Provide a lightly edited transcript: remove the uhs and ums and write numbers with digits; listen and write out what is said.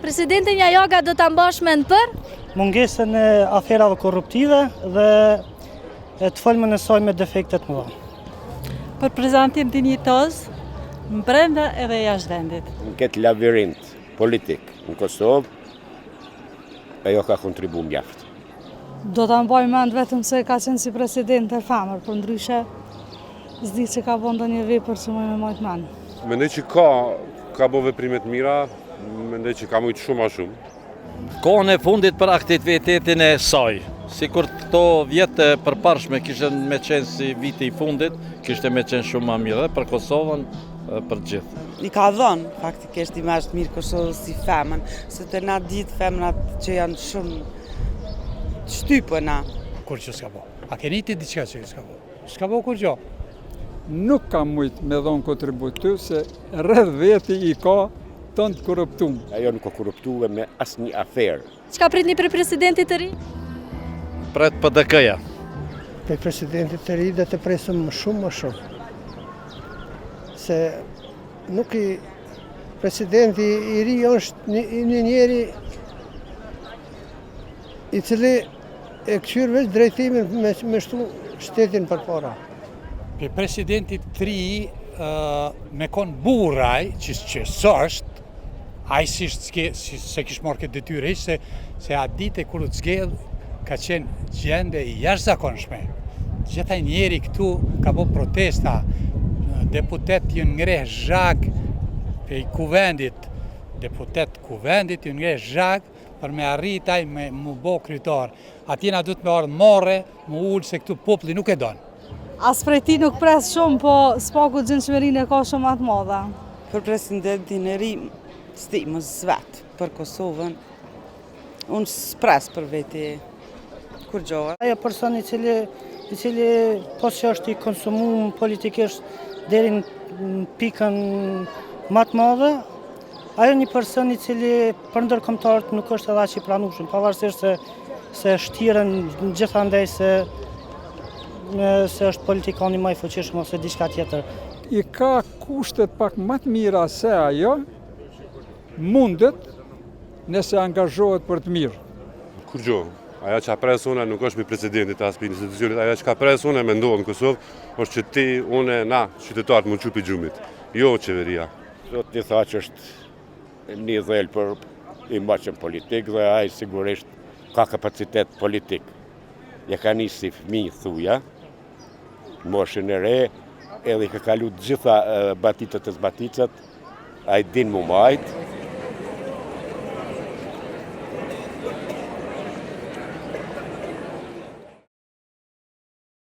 Presidentin Jahjaga do ta mbash mend për? Mungesën e aferave korruptive dhe e të folmen e saj me defekte të mëdha. Për prezantim dinjitoz, brenda edhe jashtë vendit. Në këtë lavirint politik në Kosovë, ajo ka kontribu mjaft. Do ta mbaj mend vetëm se ka qenë si presidente femër, për ndryshe s'di që ka bo ndonjë vepër që muj me majtë mend. Mendoj që ka, ka bo veprime të mira, mendoj që ka mujtë shumë ma shumë. Kohën e fundit për aktivitetin e saj, sikur këto vjet e përparshme kishin me qenë si viti i fundit, kishte me qenë shumë ma mirë dhe për Kosovën, për gjithë. I ka dhonë faktikisht imazh të mirë Kosovës si femën, se te na ditë femnat që janë shumë të shtypuna. Kurgjo s'ka bo. A keni ti diçka që s'ka bo? S'ka bo kurgjo. Nuk ka mujt me dhonë kontribut se rreth veti i ka tonë të korruptum. Ajo nuk ka korruptue me asnjë aferë. Çka pritni prej presidentit të ri? Pret PDK-ja. Prej presidentit të ri do të presëm më shumë më shumë. Se nuk i presidenti i ri është një, një njeri i cili e këqyr veç drejtimin me, me shtu shtetin përpara. Prej presidentit të ri me kon burrë ai, që, që s'është, ai si si, s'e kish marrë këtë detyrë hiç, se, se atë ditë kur u zgjedh, ka qenë gjendje e jashtëzakonshme. Gjitha njeri këtu ka bo protesta, deputet janë ngreh zhag prej kuvendit, deputet kuvendit janë ngreh zhag për me arrit ai me mu bo kryetar. Atje na duhet me ardhë marre, mu ulë se këtu populli nuk e don. As prej tij nuk pres shumë, po s'paku gjendshmërinë e ka shumë ma të madhe. Për presidentin e ri, s'di mos vet për Kosovën, unë s'pres për veti kurgjo. Ajo person i cili i cili po që është i konsumum politikisht deri në pikën më të madhe, ajo një person i cili për ndërkombëtarët nuk është edhe aq i pranueshëm, pavarësisht se se shtiren gjithandej se se është politikani më i fuqishëm ose diçka tjetër. I ka kushtet pak më të mira se ajo, mundet nëse angazhohet për të mirë. Kurgjo, ajo që pres une nuk është prej presidentit as prej institucionit, ajo që ka pres une me ndodhë në Kosovë, është që ti, une, na, qytetarët me u çu prej gjumit, jo qeveria. Zoti Thaçi është një dhelpër i moçëm politik dhe ai sigurisht ka kapacitet politik. Ja ka nisë si fëmi, thuja, moshën e re, edhe i ka kalu të gjitha baticat e zbaticat, ai din mu majt.